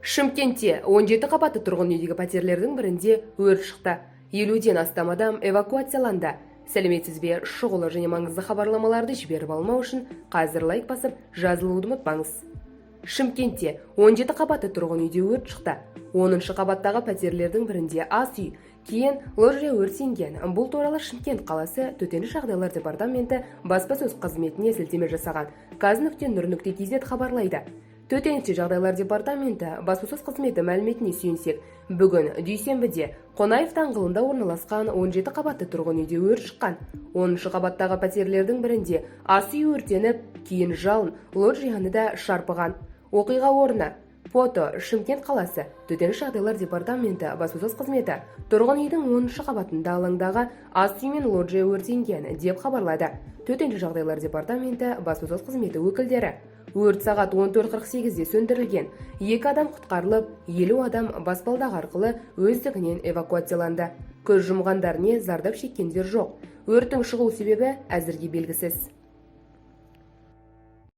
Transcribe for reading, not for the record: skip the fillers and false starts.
Шымкентте 17 қабатты тұрғын үйдегі пәтерлердің бірінде өрт шықты. 50-ден астам адам эвакуацияланды. Сәлеметсіз бе? Шұғыл және маңызды хабарламаларды жіберіп алмау үшін қазір лайк басып, жазылуды ұмытпаңыз. Шымкентте 17 қабатты тұрғын үйде өрт шықты. 10 қабаттағы пәтерлердің бірінде ас үй, кейін лоджия өртенген. Бұл туралы Шымкент қаласы Төтенше жағдайлар департаменті баспасөз қызметіне сілтеме жасаған kaz.nur.kz хабарлайды. Төтенше жағдайлар департаменті баспасөз қызметі мәліметіне сүйенсек, бүгін, дүйсенбіде, Қонаев даңғылында орналасқан 17 қабатты тұрғын үйде өрт шыққан. 10 қабаттағы пәтерлердің бірінде ас үй өртеніп, кейін жалын лоджияны да шарпыған. Оқиға орны. Фото: Шымкент қаласы Төтенше жағдайлар департаменті баспасөз қызметі. Тұрғын үйдің 10 қабатында алаңдағы ас үй мен лоджия өртенген, деп хабарлады Төтенше жағдайлар департаменті баспасөз қызметі өкілдері. Өрт сағат 14:48-де сөндірілген. Екі адам құтқарылып, 50 адам баспалдақ арқылы өздігінен эвакуацияланды. Көз жұмғандар не зардап шеккендер жоқ. Өрттің шығу себебі әзірге белгісіз.